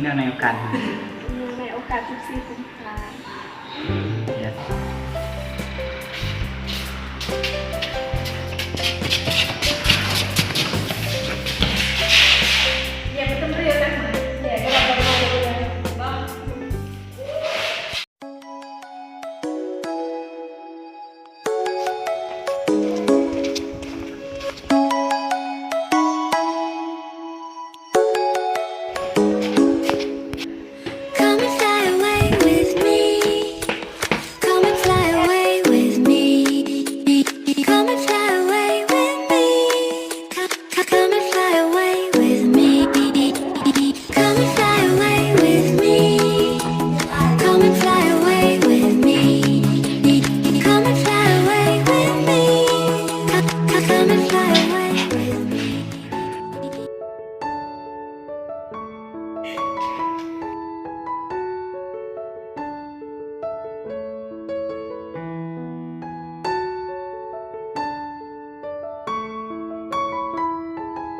ເນື່ອງໃນໂອກາດຫຍັງ? ເນື່ອງໃນໂອກາດສິບສີ່ກຸມພາ.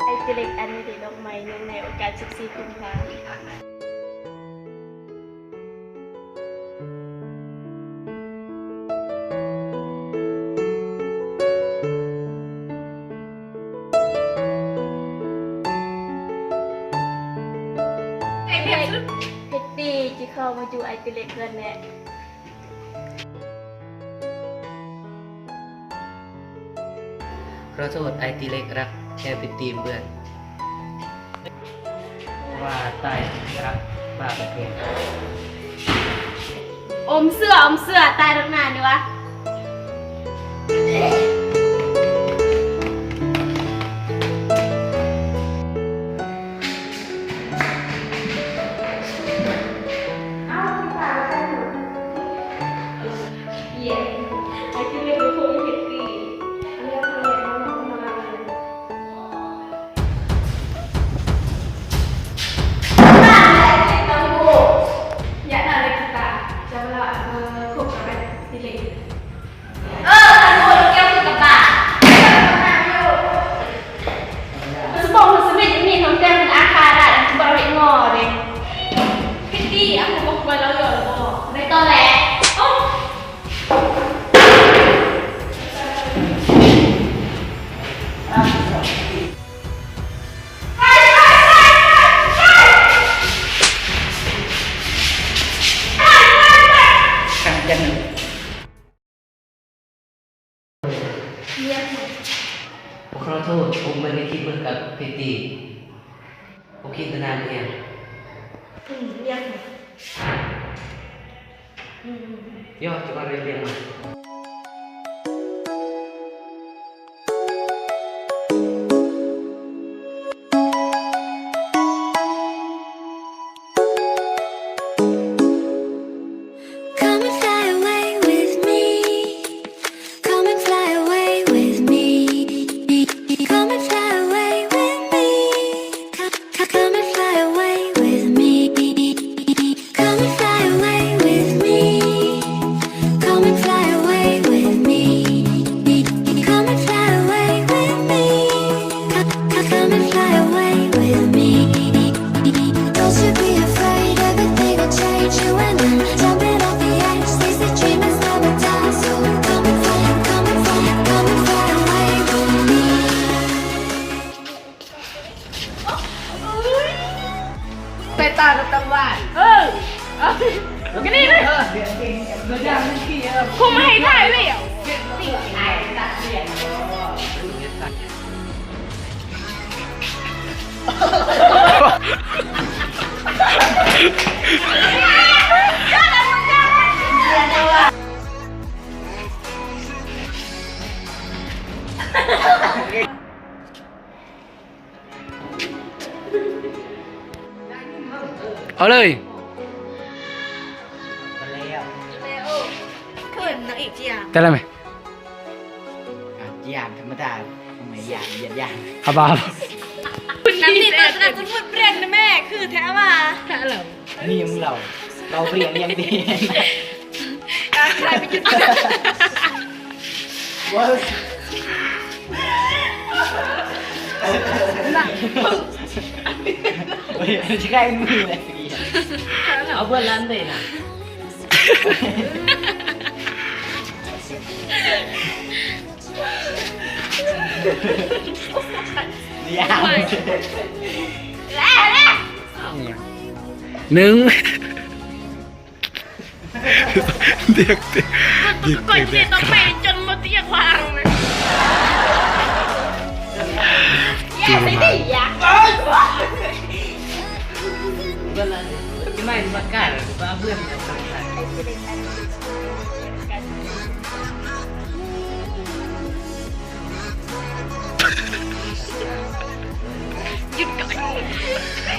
ອ້າຍຕິເລັກ ອັນນີ້ເດ ດອກໄມ້ ເນື່ອງໃນໂອກາດສິບສີ່ກຸມພາ. ເພັດຕີ ຊິເຂົ້າມາຢູ່ອ້າຍຕິເລັກເຮືອນແຫຼະ. ຂໍໂທດ ອ້າຍຕິເລັກ ລັກແຄ່ເພັດຕີເບື່ອນ. ວ່າຕາຍ ລັກບ້າແທ້. ອົມເສື້ອ ອົມເສື້ອ ຕາຍນັກໜານີ້ຫວາ. ເອີ ຄັນບໍ່ລະກ່ຽວຄືກັບບາດ. ມັນສະບອກມັນສະເມັດຢູ່ນີ້ ນ້ອງແຕ້ມມັນອາຄາດໄດ້ ມັນຊິບໍ່ເຮັດງໍເດ້. ພິດດີ ອາ ບໍ່ໄປເລົ່າຢອກແລ້ວບໍ່? ໄດ້ຕໍ່ແຫຼະ. ໂອ້ ຂໍໂທດ ບໍ່ໄດ້ຄິດເບິ່ງກັບພິດດີ ບໍ່ຄິດນານເອງ. ອືມ ລຽກ ອືມ ລຽກ ລຽກມາ.ເອົາເລີຍ. ເຂີນນາງເອກຈະຢານ ແຕ່ລະແມ່ ອ່ະ ຈະຢານທຳມະດາ ທຳໄມຢານ ຢານ ຢານ ອາບາ ນາງນີ້ຕາສະໜັບສົມມຸດປ່ຽນນະແມ່ ຄືແທ້ວ່າ ນີ້ມຶງເລົ່າ ເລົ່າປ່ຽນຢ່າງດີ. ເຮີ້ຍ ຊິໄດ້ມືແຫຼະ. ເອົາເບີດລັນເດ້ນະ. ໜຶ່ງ ດຽກ ດຽກ ດຽກ ດຽກ ດຽກ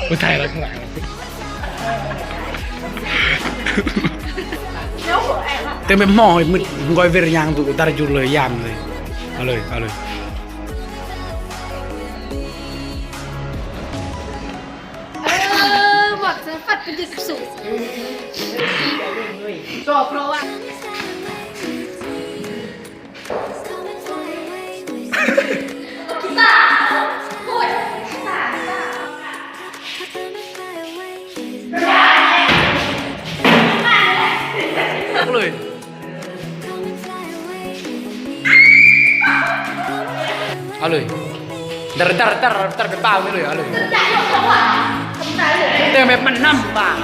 ບໍ່ຖ່າຍແລ້ວຂ້າງຫຼັງ ແຕ່ແມ່ນໝໍໃຫ້ມືດ ງອຍເວລະຍ່າງດຸ ຕັດຢຸດເລີຍ ຢ້ານເລີຍ ເອົາເລີຍ ເອົາເລີຍ. ເອີ ໝວກເສືອຟັດເປັນຈຸດສູງ ກໍເພາະວ່າ ເອົາເລີຍ ເອົາເລີຍ ດັດ ດັດ ດັດ ດັດໄປປາກນີ້ເລີຍ ເອົາເລີຍ ແຕ່ແບບມັນນຳປາກ.